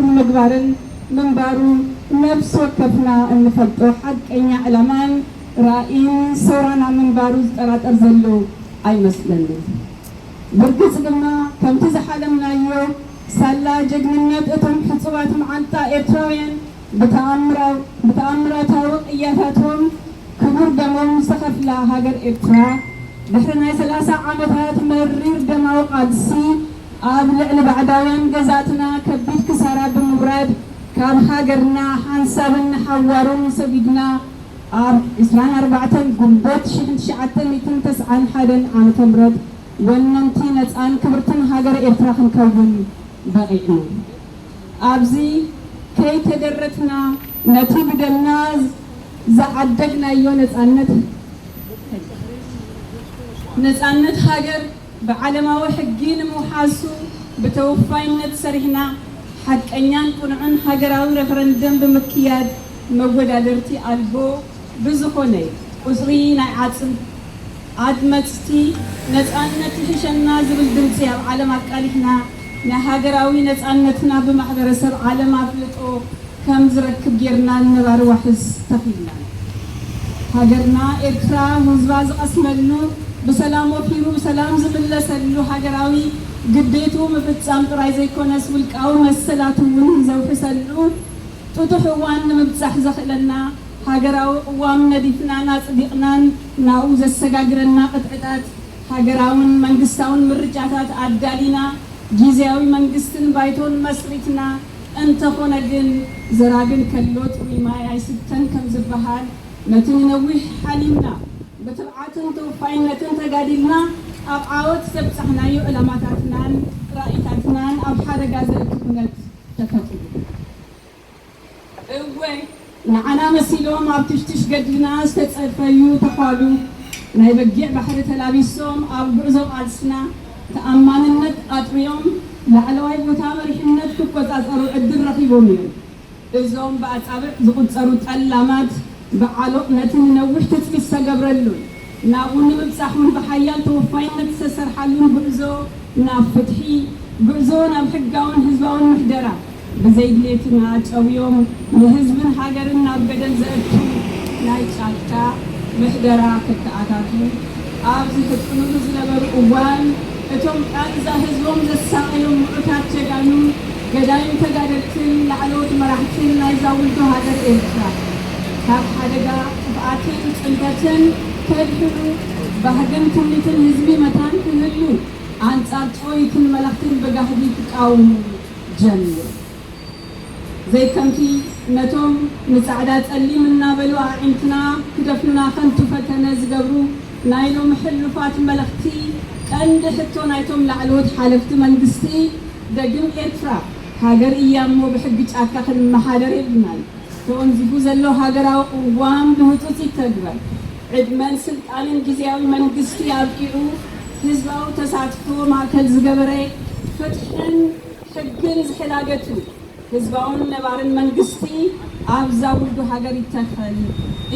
ንምግባርን ምንባሩ ነፍሲ ወከፍና እንፈልጦ ሓቀኛ ዕላማን ራእይን ሰውራና ምንባሩ ዝጠራጠር ዘሎ ኣይመስለንን። ብርግጽ ድማ ከምቲ ዝሓለምናዮ ሳላ ጀግንነት እቶም ሕጹባት መዓንጣ ኤርትራውያን ብተኣምራታዊ ቅያታቶም ክቡር ደሞም ዝተኸፍላ ሃገር ኤርትራ፣ ድሕሪ ናይ ሰላሳ ዓመታት መሪር ደማዊ ቃልሲ፣ ኣብ ልዕሊ ባዕዳውያን ገዛእትና ከቢድ ክሳራ ብምውራድ፣ ካብ ሃገርና ሓንሳብን ንሓዋሩን ሰዲድና፣ ኣብ ዕስራን ኣርባዕተን ግንቦት ሽሕን ትሽዓተ ሚእትን ተስዓን ሓደን ዓመተ ምህረት ወነንቲ ነጻን ክብርትን ሃገር ኤርትራ ክንከውን በቒዕና። ኣብዚ ከይተደረትና ነቲ ብደምና ዝዓደግናዮ ነጻነት፣ ነጻነት ሃገር ብዓለማዊ ሕጊ ንምውሓሱ ብተወፋይነት ሰሪሕና፣ ሓቀኛን ቅኑዕን ሃገራዊ ሬፈረንደም ብምክያድ መወዳደርቲ ኣልቦ ብዝኾነ ቁጽሪ ናይ ዓጽም ኣድመጽቲ ነጻነት ይሕሸና ዝብል ድምጺ ኣብ ዓለም ኣቃሊሕና፣ ናይ ሃገራዊ ነጻነትና ብማሕበረሰብ ዓለም ኣፍልጦ ከም ዝረክብ ጌርና ነባሪ ዋሕስ ተኺልና። ሃገርና ኤርትራ ህዝባ ዝቐስመሉ፣ ብሰላም ወፊሩ ብሰላም ዝምለሰሉ ሃገራዊ ግዴቱ ምፍጻም ጥራይ ዘይኮነስ ውልቃዊ መሰላቱ እውን ዘውሕሰሉ ጥጡሕ እዋን ንምብጻሕ ዘኽእለና ሃገራዊ ቅዋም ነዲፍናን ኣጽዲቕናን ናብኡ ዘሰጋግረና ቅጥዕታት ሃገራውን መንግስታውን ምርጫታት ኣዳሊና ግዝያዊ መንግስትን ባይቶን መስሪትና። እንተኾነ ግን ዘራግን ከሎ ጥሩይ ማይ ኣይስተን ከም ዝበሃል ነቲ ንነዊሕ ሓሊምና ብትብዓትን ተወፋይነትን ተጋዲልና ኣብ ዓወት ዘብጻሕናዮ ዕላማታትናን ራእይታትናን ኣብ ሓደጋ ዘእቱ ኩነት ተፈጢሩ። እወ ንዓና መሲሎም ኣብ ትሽትሽ ገድልና ዝተጸፈዩ ተዃሉ ናይ በጊዕ ባሕሪ ተላቢሶም ኣብ ጉዕዞ ቃልስና ተኣማንነት ኣጥርዮም ላዕለዋይ ቦታ መሪሕነት ክቆጻጸሩ ዕድል ረኺቦም እዮም። እዞም ብኣጻብዕ ዝቑጸሩ ጠላማት ብዓሎቕ ነቲ ንነዊሕ ትጽቢት ዝተገብረሉን ናብኡ ንምብጻሕ እውን ብሓያል ተወፋይነት ዝተሰርሓሉን ጉዕዞ ናብ ፍትሒ፣ ጉዕዞ ናብ ሕጋውን ህዝባውን ምሕደራ ብዘይ ድሌትና ጨውዮም ንህዝብን ሃገርን ናብ ገደል ዘእቱ ናይ ጫካ ምሕደራ ክተኣታቱ ኣብ ዝፍትኑሉ ዝነበሩ እዋን፣ እቶም ቃንዛ ህዝቦም ዘሳቐዮም ምዑታት ጀጋኑ ገዳይም ተጋደልትን ላዕለዎት መራሕትን ናይዛ ውልዶ ሃገር ኤርትራ፣ ካብ ሓደጋ ጥፍኣትን ጽንተትን ከድሕኑ፣ ባህግን ትምኒትን ህዝቢ መታን ክህሉ፣ ኣንጻር ጨወይትን መለኽትን ብጋህዲ ክቃወሙ ጀሚሩ። ዘይከምቲ ነቶም ንጻዕዳ ጸሊም እናበሉ ኣዒንትና ክደፍኑና ከንቱ ፈተነ ዝገብሩ ናይ ሎሚ ሕሉፋት መለኽቲ፣ ቀንዲ ሕቶ ናይቶም ላዕለዎት ሓለፍቲ መንግስቲ፣ ደግም ኤርትራ ሃገር እያ እሞ ብሕጊ ጫካ ክንመሓደር የብልናን። ተወንዚፉ ዘሎ ሃገራዊ ቅዋም ብህጹጽ ይተግበር። ዕድመን ስልጣንን ግዝያዊ መንግስቲ ኣብቂዑ፣ ህዝባዊ ተሳትፎ ማእከል ዝገበረ ፍትሕን ሕግን ዝሕላገቱ ህዝባውን ነባርን መንግስቲ ኣብዛ ውልዶ ሃገር ይተኸል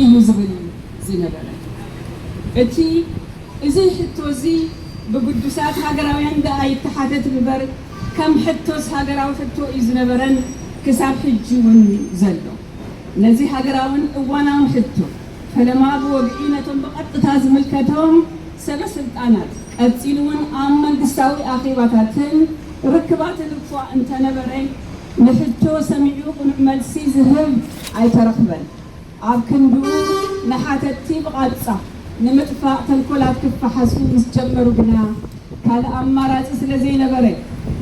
እዩ ዝብል ዝነበረ። እቲ እዚ ሕቶ እዚ ብግዱሳት ሃገራውያን ደኣ ይተሓተት እምበር፣ ከም ሕቶስ ሃገራዊ ሕቶ እዩ ዝነበረን ክሳብ ሕጂ እውን ዘሎ። ነዚ ሃገራውን እዋናውን ሕቶ ፈለማ ብወግዒ ነቶም ብቐጥታ ዝምልከቶም ሰበ ስልጣናት፣ ቀጺሉ እውን ኣብ መንግስታዊ ኣኼባታትን ርክባትን እኳ እንተነበረ፣ ንሕቶ ሰሚዑ ቅኑዕ መልሲ ዝህብ ኣይተረኽበን። ኣብ ክንድኡ ንሓተትቲ ብቓጻ ንምጥፋእ ተንኮላት ክፈሓሱ ምስ ጀመሩ ግና፣ ካልእ ኣማራጺ ስለ ዘይነበረ፣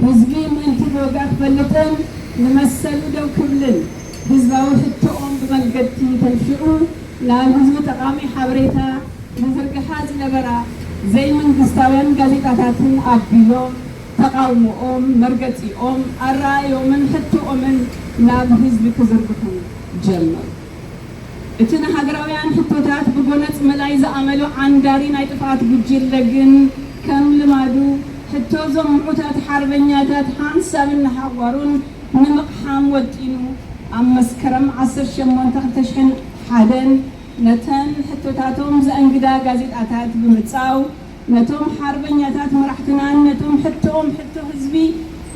ህዝቢ ምእንቲ ብዋጋ ክፈልጥን ንመሰሉ ደው ክብልን፣ ህዝባዊ ሕቶኦም ብመንገድቲ ተንሽዑ ናብ ህዝቢ ጠቓሚ ሓበሬታ ንዝርግሓ ዝነበራ ዘይመንግስታውያን ጋዜጣታትን ኣቢሎም፣ ተቓውሞኦም፣ መርገጺኦም፣ ኣረኣእዮምን ሕቶኦምን ናብ ህዝቢ ክዝርግሑ ጀመሩ። እቲ ንሃገራውያን ሕቶታት ብጎነጽ ምልኣይ ዝኣመሎ ዓንዳሪ ናይ ጥፍኣት ጉጅለ ግን፣ ከም ልማዱ፣ ሕቶ እዞም ምዑታት ሓርበኛታት ሓንሳብን ንሓዋሩን ንምቕሓም ወጢኑ፣ ኣብ መስከረም ዓሰርተ ሸሞንተ ክልተ ሽሕን ሓደን ነተን ሕቶታቶም ዘእንግዳ ጋዜጣታት ብምጻው፣ ነቶም ሓርበኛታት መራሕትናን ነቶም ሕቶኦም ሕቶ ህዝቢ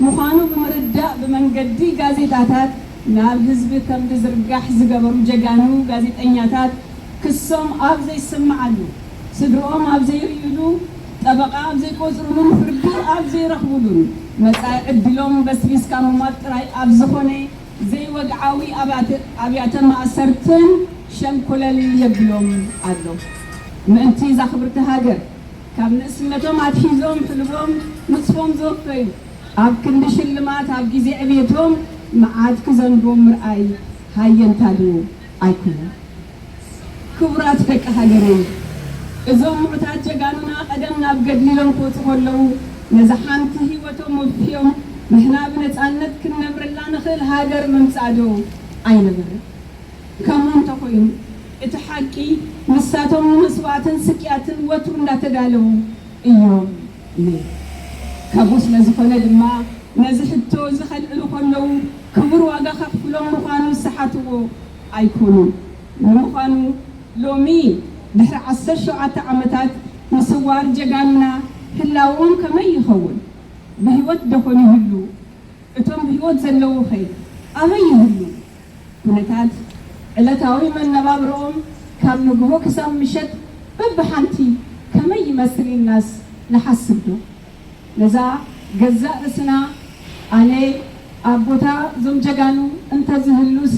ምዃኑ ብምርዳእ ብመንገዲ ጋዜጣታት ናብ ህዝቢ ከም ዝዝርጋሕ ዝገበሩ ጀጋኑ ጋዜጠኛታት ክሶም ኣብ ዘይስምዓሉ፣ ስድርኦም ኣብ ዘይርእዩሉ፣ ጠበቓ ኣብ ዘይቆጽሩሉን ፍርዲ ኣብ ዘይረኽቡሉን፣ መጻኢ ዕድሎም በስቢስካ ምሟት ጥራይ ኣብ ዝኾነ ዘይወግዓዊ ኣብያተ ኣብያተ ማእሰርትን ሸንኮለል የብሎም ኣሎ። ምእንቲ እዛ ክብርቲ ሃገር ካብ ንእስነቶም ኣትሒዞም ሕልቦም ንጽፎም ዘወፈዩ፣ ኣብ ክንዲ ሽልማት ኣብ ግዜ ዕብየቶም መዓት ክዘንቦም ምርኣይ ሃየንታዶ ኣይኮነን? ክቡራት ደቂ ሃገረይ፣ እዞም ምዑታት ጀጋኑና ቀደም ናብ ገድሊ ኢሎም ክወጹ ከለዉ ነዛ ሓንቲ ህይወቶም ወፍዮም ንሕና ብነጻነት ክንነብረላ ንኽእል ሃገር ምምጻእዶ ኣይነበረን? ከምኡ እንተኾይኑ፣ እቲ ሓቂ ንሳቶም ንመስዋእትን ስቅያትን ወትሩ እንዳተዳለዉ እዮም ነይሮም። ከምኡ ስለ ዝኾነ ድማ ነዚ ሕቶ እዚ ከልዕሉ ከለዉ ክቡር ዋጋ ከኽፍሎም ምዃኑ ዝሰሓትዎ ኣይኮኑን። ንምዃኑ ሎሚ ድሕሪ ዓሰርተ ሸውዓተ ዓመታት ምስዋር ጀጋኑና ህላወኦም ከመይ ይኸውን? ብህይወት ዶ ኾኑ ይህልዉ? እቶም ብህይወት ዘለዉኸ ኣበይ ይህልዉ? ኩነታት ዕለታዊ መነባብሮኦም ካብ ንግሆ ክሳብ ምሸት በብሓንቲ ከመይ ይመስል ኢልናስ ንሓስብ ዶ? ነዛ ገዛእ ርእስና ኣነ ኣብ ቦታ እዞም ጀጋኑ እንተዝህሉስ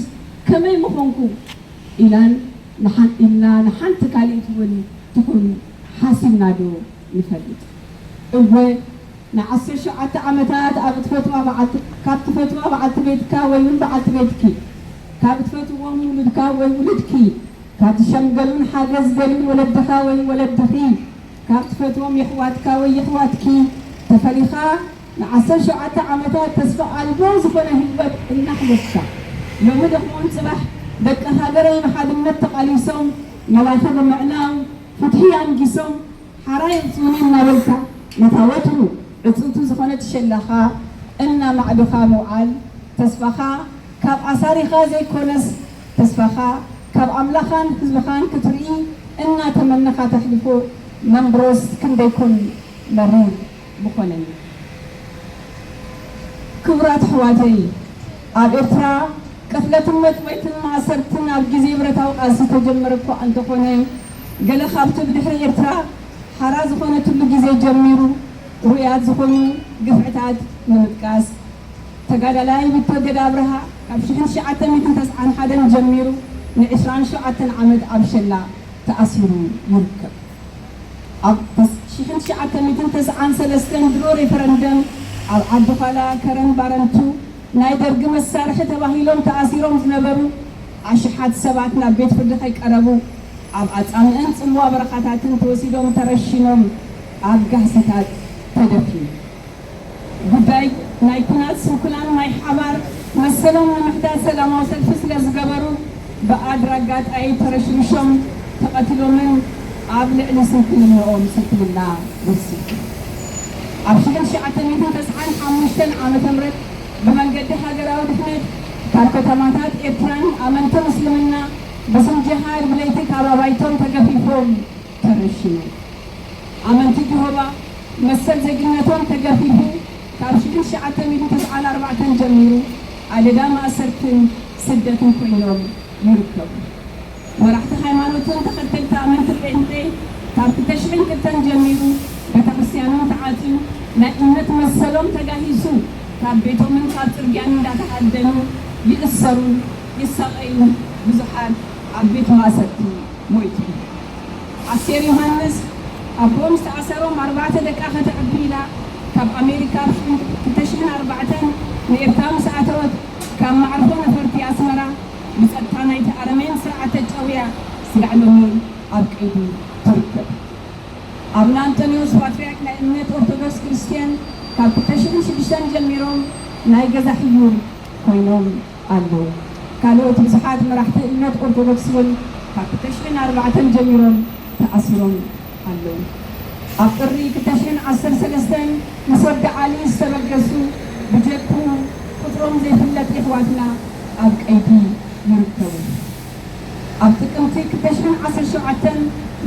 ከመይ ምኾንኩ ኢላን ንሓን ኢልና ንሓንቲ ካልኢት እውን ትኹን ሓሲብና ዶ ንፈልጥ? እወ ንዓሰርተ ሸውዓተ ዓመታት ኣብ ትፈትዋ በዓልቲ ካብ ትፈትዋ በዓልቲ ቤትካ ወይ እውን በዓልቲ ቤትኪ ካብ ትፈትዎም ውሉድካ ወይ ውሉድኪ ካብ ዝሸምገሉን ሓገዝ ዝደልዩን ወለድኻ ወይ ወለድኺ ካብ ትፈትዎም የሕዋትካ ወይ የሕዋትኪ ተፈሊኻ ንዓሰርተ ሸውዓተ ዓመታት ተስፋ ኣልቦ ዝኾነ ህይወት እናሕለፍካ ሎሚ ደኽሞን ጽባሕ ደቂ ሃገረይ ብሓድነት ተቓሊሶም መላኺ ብምዕናው ፍትሒ ኣንጊሶም ሓራ የምጽኡኒ እናበልካ ነታ ወትሩ ዕጽውቲ ዝኾነት ሸላኻ እናማዕዶኻ ምውዓል ተስፋኻ ካብ ኣሳሪኻ ዘይኮነስ ተስፋኻ ካብ ኣምላኻን ህዝብኻን ክትርኢ እናተመነኻ ተሕልፎ መንብሮስ ክንደይኮን መሪር ምኾነኒ። ክቡራት ኣሕዋተይ፣ ኣብ ኤርትራ ቅትለትን መጥወይትን ማእሰርትን ኣብ ግዜ ብረታዊ ቃልሲ ዝተጀመረ እኳ እንተኾነ፣ ገለ ካብቲ ብድሕሪ ኤርትራ ሓራ ዝኾነትሉ ግዜ ጀሚሩ ሩኡያት ዝኾኑ ግፍዕታት ንምጥቃስ፣ ተጋዳላይ ቢተወደድ ኣብርሃ ካብ ሽሕን ትሽዓተ ሚእትን ተስዓን ሓደን ጀሚሩ ንዕስራን ሸውዓተን ዓመት ኣብ ሸላ ተኣሲሩ ይርከብ። ኣብ ሽሕን ትሽዓተ ሚእትን ተስዓን ሰለስተን ድሮ ሬፈረንደም ኣብ ዓዲ ዃላ፣ ከረን፣ ባረንቱ ናይ ደርጊ መሳርሒ ተባሂሎም ተኣሲሮም ዝነበሩ ኣሽሓት ሰባት ናብ ቤት ፍርዲ ከይቀረቡ ኣብ ኣጻምእን ጽምዋ በረኻታትን ተወሲዶም ተረሺኖም ኣብ ጋህሲታት ተደፊኑ። ጉዳይ ናይ ኲናት ስንኩላን ናይ ሓባር መሰሎም ንምሕታት ሰላማዊ ሰልፊ ስለ ዝገበሩ ብኣድራጋ ጣይት ተረሽሪሾም ተቐቲሎምን ኣብ ልዕሊ ስንክልንኦም ስንክልና ወሲኹ። ኣብ ሽሕን ትሽዓተ ሚእትን ተስዓን ሓሙሽተን ዓመተ ምህረት ብመንገዲ ሃገራዊ ድሕነት ካብ ከተማታት ኤርትራን ኣመንቲ ምስልምና ብስም ጅሃድ ብለይቲ ካብ ኣባይቶም ተገፊፎም ተረሽኑ። ኣመንቲ ጅሆባ መሰል ዜግነቶም ተገፊፉ ካብ ሽሕን ትሽዓተ ሚእትን ተስዓን ኣርባዕተን ጀሚሩ ኣደዳ ማእሰርትን ስደትን ኮይኖም ይርከቡ። መራሕቲ ሃይማኖትን ተኸተልቲ ኣመንቲ ጴንጤ ካብ ክልተ ሽሕን ክልተን ጀሚሩ ቤተክርስትያኖም ተዓጽዩ ናይ እምነት መሰሎም ተጋሂሱ ካብ ቤቶምን ካብ ጽርግያን እንዳተሃደኑ ይእሰሩ ይሳቐዩ ብዙሓት ኣብ ቤት ማእሰርቲ ሞይቱ። ኣስቴር ዮሃንስ ኣቦኦም ዝተኣሰሮም ኣርባዕተ ደቃ ከተዕቢ ኢላ ካብ ኣሜሪካ ኣብ ሽሕን ክልተ ሽሕን ኣርባዕተን ንኤርትራ ምስ ኣተወት ካብ ማዕርፎ ነፈርቲ ኣስመራ ብጸጥታ ናይቲ ኣረሜን ስርዓት ተጨውያ ስጋዕ ሎሚ ኣብ ቀይዲ ትርከብ። ኣቡነ ኣንጠንዮስ ፓትርያርክ ናይ እምነት ኦርቶዶክስ ክርስትያን ካብ ክልተ ሽሕን ሽዱሽተን ጀሚሮም ናይ ገዛ ሕዩር ኮይኖም ኣለዉ። ካልኦት ብዙሓት መራሕቲ እምነት ኦርቶዶክስ እውን ካብ ክልተ ሽሕን ኣርባዕተን ጀሚሮም ተኣሲሮም ኣለዉ። ኣብ ጥሪ ክልተ ሽሕን ዓሰርተ ሰለስተን ምስ ወዲ ዓሊ ዝተበገሱ ብጀኩ ቁጽሮም ዘይፍለጥ የሕዋትና ኣብ ቀይዲ ይርከቡ። ኣብ ጥቅምቲ ክልተ ሽሕን ዓሰርተ ሸውዓተን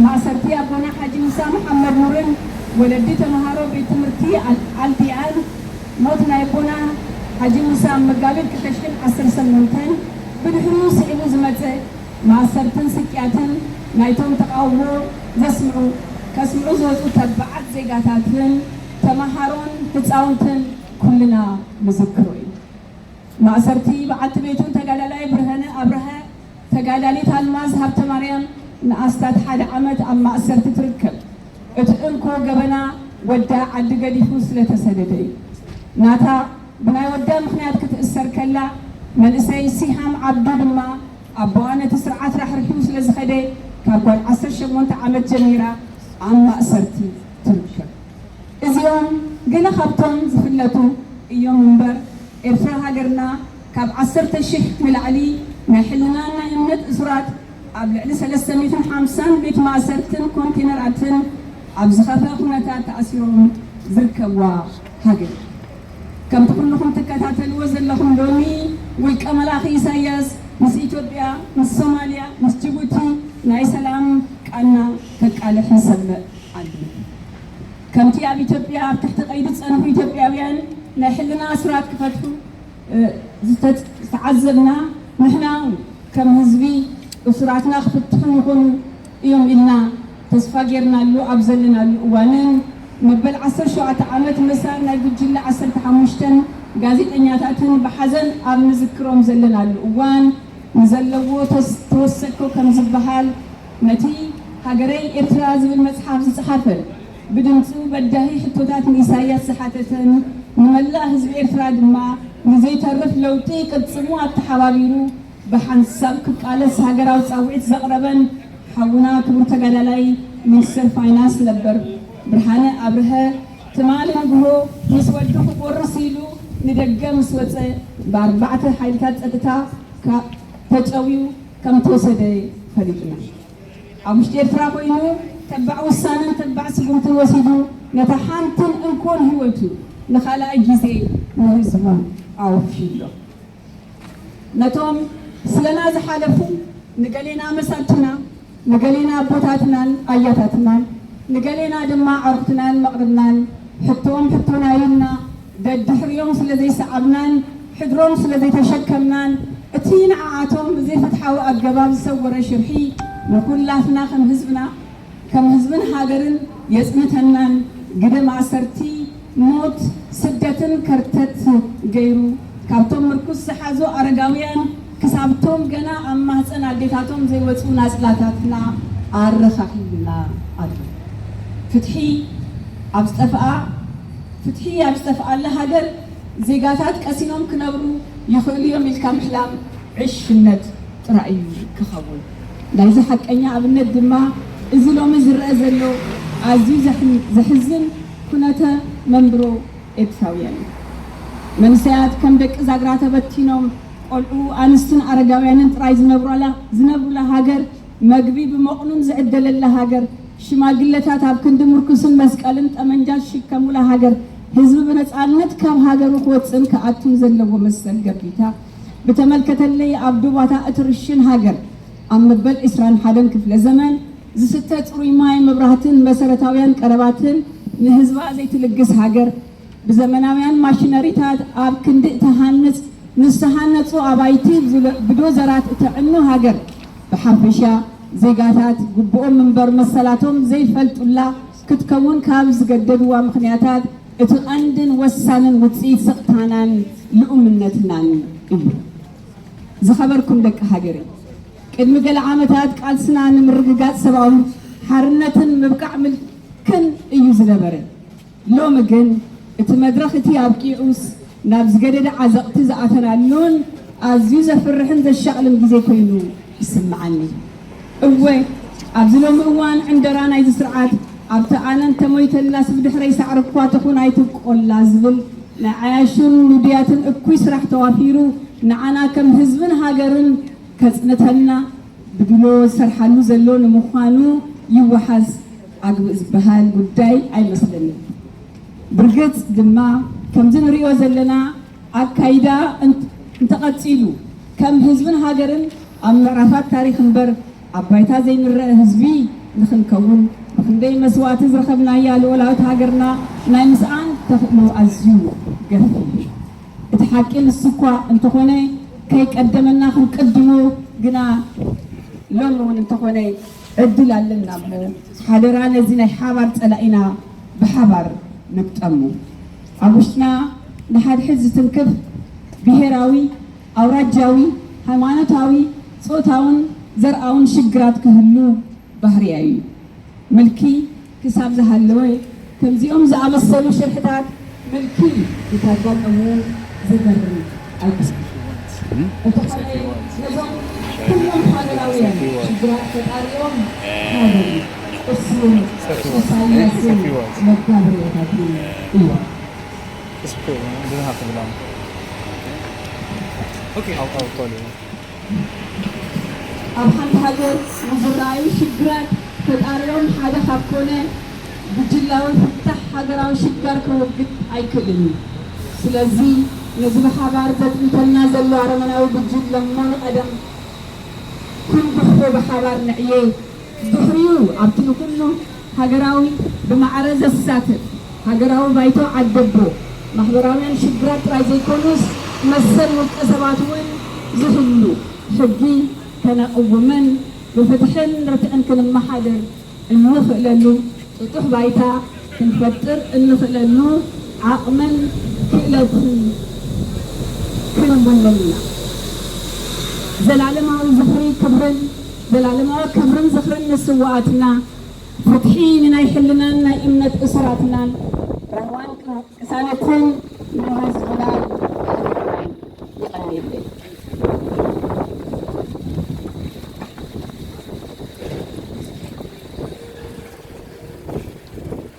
ማእሰርቲ ኣቦና ሓጂ ሙሳ መሓመድ ኑርን ወለዲ ተምሃሮ ቤት ትምህርቲ ኣል-፣ ኣልዲኣል ሞት ናይ ኣቦና ሓጂ ሙሳ ኣብ መጋቢት ክልተ ሽሕን ዓሰርተ ሸሞንተን ብድሕሪኡ ስዒቡ ዝመጸ ማእሰርትን ስቅያትን ናይቶም ተቓውሞ ዘስምዑ ከስምዑ ዝወጹ ተባዓት ዜጋታትን ተመሃሮን ህጻውንትን ኩልና ንዝክሮ እዩ። ማእሰርቲ በዓልቲ ቤቱን ተጋዳላይ ብርሃነ ኣብርሀ፣ ተጋዳሊት ኣልማዝ ሃብተማርያም ንኣስታት ሓደ ዓመት ኣብ ማእሰርቲ ትርከብ። እቲ እንኮ ገበና ወዳ ዓዲ ገዲፉ ስለተሰደደ እዩ። ናታ ብናይ ወዳ ምኽንያት ክትእሰር ከላ፣ መንእሰይ ሲሃም ዓብዱ ድማ ኣቦኣ ነቲ ስርዓት ራሕሪሑ ስለዝኸደ ካብ ጓል ዓሰርተ ሸሞንተ ዓመት ጀሚራ ኣብ ማእሰርቲ ትርከብ። እዚኦም ገለ ካብቶም ዝፍለጡ እዮም እምበር፣ ኤርትራ ሃገርና ካብ ዓሰርተ ሽሕ ንላዕሊ ናይ ሕልናን ናይ እምነት እሱራት ኣብ ልዕሊ ሰለስተ ሚእትን ሓምሳን ቤት ማእሰርትን ኮንቴነራትን ኣብ ዝኸፍአ ኩነታት ተኣሲሮም ዝርከብዋ ሃገር። ከምቲ ኩልኹም ትከታተልዎ ዘለኹም፣ ሎሚ ውልቀ መላኺ ኢሳያስ ምስ ኢትዮጵያ፣ ምስ ሶማልያ፣ ምስ ጅቡቲ ናይ ሰላም ቃና ከቃልሕ ንሰምዕ ኣለና። ከምቲ ኣብ ኢትዮጵያ ኣብ ትሕቲ ቀይዲ ዝጸንሑ ኢትዮጵያውያን ናይ ሕልና እሱራት ክፈትሑ ዝተዓዘብና፣ ንሕና እውን ከም ህዝቢ እሱራትና ክፍትሑ ይኹኑ እዮም ኢልና ተስፋ ጌርናሉ ኣብ ዘለናሉ እዋንን፣ መበል ዓሰርተ ሸውዓተ ዓመት ምእሳር ናይ ጉጅለ ዓሰርተ ሓሙሽተ ጋዜጠኛታትን ብሓዘን ኣብ ንዝክሮም ዘለናሉ እዋን፣ ንዘለዎ ተወሰኮ ከም ዝበሃል፣ ነቲ ሃገረይ ኤርትራ ዝብል መጽሓፍ ዝጸሓፈን፣ ብድምጹ በዳሂ ሕቶታት ንኢሳያስ ዝሓተተን፣ ንመላእ ህዝቢ ኤርትራ ድማ ንዘይተርፍ ለውጢ ቅልጽሙ ኣተሓባቢሩ ብሓንሳብ ክቃለስ ሃገራዊ ጻውዒት ዘቕረበን ሓውና ክቡር ተጋዳላይ ሚኒስተር ፋይናንስ ነበር ብርሃነ ኣብርሀ፣ ትማሊ ንግሆ ምስ ወዱ ክቆርስ ኢሉ ንደገ ምስ ወጸ፣ ብኣርባዕተ ሓይልታት ጸጥታ ተጨውዩ ከም ተወሰደ ፈሊጥና። ኣብ ውሽጢ ኤርትራ ኮይኑ ተባዕ ውሳነን ተባዕ ስጉምትን ወሲዱ፣ ነታ ሓንትን እንኮን ህይወቱ ንኻልኣይ ግዜ ንህዝቡ ኣወፊዩሎ። ነቶም ስለና ዝሓለፉ፣ ንገሌና መሳድትና፣ ንገሌና ኣቦታትናን ኣያታትናን፣ ንገሌና ድማ ኣዕሩኽትናን መቕርብናን፣ ሕቶኦም ሕቶና ኢልና ደድሕሪኦም ስለ ዘይሰዓብናን ሕድሮም ስለ ዘይተሸከምናን፣ እቲ ንዓኣቶም ብዘይፍትሓዊ ኣገባብ ዝሰወረ ሽርሒ ንኹላትና ከም ህዝብና፣ ከም ህዝብን ሃገርን የጽንተናን፣ ግደ ማእሰርቲ፣ ሞት፣ ስደትን ከርተት ገይሩ፣ ካብቶም ምርኩስ ዝሓዙ ኣረጋውያን ክሳብቶም ገና ኣብ ማህጸን ኣዴታቶም ዘይወጹ ናጽላታትና ኣረኻኺቡና ኣሎ። ፍትሒ ኣብ ዝጠፍኣ፣ ፍትሒ ኣብ ዝጠፍኣላ ሃገር ዜጋታት ቀሲኖም ክነብሩ ይኽእሉ እዮም ኢልካ ምሕላም ዕሽነት ጥራይ እዩ ክኸውን። ናይዚ ሓቀኛ ኣብነት ድማ እዚ ሎሚ ዝረአ ዘሎ ኣዝዩ ዘሕን-፣ ዘሕዝን ኩነተ መንብሮ ኤርትራውያን እዩ። መንእሰያት ከም ደቂ ዛግራ ተበቲኖም፣ ቆልዑ፣ ኣንስትን ኣረጋውያንን ጥራይ ዝነብሩላ፣ ዝነብሩላ ሃገር፣ መግቢ ብመቕኑን ዝዕደለላ ሃገር፣ ሽማግለታት ኣብ ክንዲ ምርኩስን መስቀልን ጠመንጃ ዝሽከሙላ ሃገር፣ ህዝቢ ብነጻነት ካብ ሃገሩ ክወጽእን ክኣቱን ዘለዎ መሰል ገቢታ ብተመልከተለይ፣ ኣብ ዶባታ እትርሽን ሃገር፣ ኣብ መበል ዕስራን ሓደን ክፍለ ዘመን ዝስተ ጽሩይ ማይ፣ መብራህትን መሰረታውያን ቀረባትን ንህዝባ ዘይትልግስ ሃገር፣ ብዘመናውያን ማሽነሪታት ኣብ ክንዲ እትሃንጽ፣ ንዝተሃነጹ ኣባይቲ ብዝለ-፣ ብዶዘራት እተዕኑ ሃገር፣ ብሓፈሻ ዜጋታት ግቡኦም እምበር መሰላቶም ዘይፈልጡላ ክትከውን ካብ ዝገደድዋ ምኽንያታት እቲ ቀንድን ወሳንን ውጽኢት ስቕታናን ልኡምነትናን እዩ። ዝኸበርኩም ደቂ ሃገረይ፣ ቅድሚ ገለ ዓመታት ቃልስና ንምርግጋጽ ሰብኣዊ ሓርነትን ምብቃዕ ምልክን እዩ ዝነበረ። ሎሚ ግን እቲ መድረኽ እቲ ኣብቂዑስ ናብ ዝገደደ ዓዘቕቲ ዝኣተናሉን ኣዝዩ ዘፍርሕን ዘሻቕልን ግዜ ኮይኑ ይስምዓኒ። እወ፣ ኣብዚ ሎሚ እዋን ዕንደራ ናይዚ ስርዓት፣ ኣብቲ ኣነ እንተሞይተላስ ብድሕረይ ሳዕሪ እኳ ትኹን ኣይትብቆላ ዝብል ናይ ዓያሹን ንዱያትን እኩይ ስራሕ ተዋፊሩ፣ ንዓና ከም ህዝብን ሃገርን ከጽንተና ብድሎ ዝሰርሓሉ ዘሎ ንምዃኑ ይወሓዝ ኣግብእ ዝበሃል ጉዳይ ኣይመስለንን። ብርግጽ ድማ፣ ከምዚ ንሪኦ ዘለና ኣካይዳ እንት-፣ እንተቐጺሉ፣ ከም ህዝብን ሃገርን ኣብ ምዕራፋት ታሪኽ እምበር ኣብ ባይታ ዘይንረአ ህዝቢ ንኽንከውን፣ ብኽንደይ መስዋእቲ ዝረኸብናያ ልኡላዊት ሃገርና ናይ ምስኣን ተኽእሎ ኣዝዩ ገፊሕ እዩ። እቲ ሓቂ ንሱ እኳ እንተኾነ፣ ከይቀደመና ክንቅድሞ ግና ሎሚ እውን እንተኾነ ዕድል ኣለና እሞ፣ ሓደራ ነዚ ናይ ሓባር ጸላኢና ብሓባር ንግጠሞ። ኣብ ውሽጥና ንሓድሕድ ዝትንክፍ ብሄራዊ፣ ኣውራጃዊ፣ ሃይማኖታዊ፣ ጾታውን ዘርኣውን ሽግራት ክህሉ ባህርያዊ እዩ። ምልኪ ክሳብ ዝሃለወ፣ ከምዚኦም ዝኣመሰሉ ሽርሕታት ምልኪ ክተጋጠሙ ዘገርም ኣይኮነን። እንተኾነ፣ ነዞም ኩሎም ሃገራውያን ሽግራት ፈጣሪኦም ሓደ እዩ። እሱን ኢሳያስን መጋበርያታቱን እዮም። ኣብ ሓንቲ ሃገር ንዝረኣዩ ሽግራት ፈጣሪኦም ሓደ ካብ ኮነ፣ ጉጅላዊ ፍታሕ ሃገራዊ ሽግር ከወግድ ኣይክእልን እዩ። ስለዚ ነዚ ብሓባር ዘጥንተና ዘሎ ኣረመናዊ ጉጅለ እሞ ንቐደም ክንጉሕፎ ብሓባር ንዕየ። ድሕሪኡ ኣብቲ ንኹሉ ሃገራዊ ብማዕረ ዘሳትፍ ሃገራዊ ባይቶ ዓደቦ፣ ማሕበራውያን ሽግራት ጥራይ ዘይኮኑስ መሰል ውልቀ ሰባት እውን ዝህሉ ሕጊ ከነቕውምን ብፍትሕን ርትዕን ክንመሓደር እንኽእለሉ ጥጡሕ ባይታ ክንፈጥር እንኽእለሉ ዓቕምን ክእለትን ክንውንን ኢና። ዘላለማዊ ዝኽሪ ክብርን፣ ዘላለማዊ ክብርን ዝኽርን ንስውኣትና፣ ፍትሒ ንናይ ሕልናን ናይ እምነት እሱራትናን፣ ራህዋን ቅሳነትን ንህዝቢ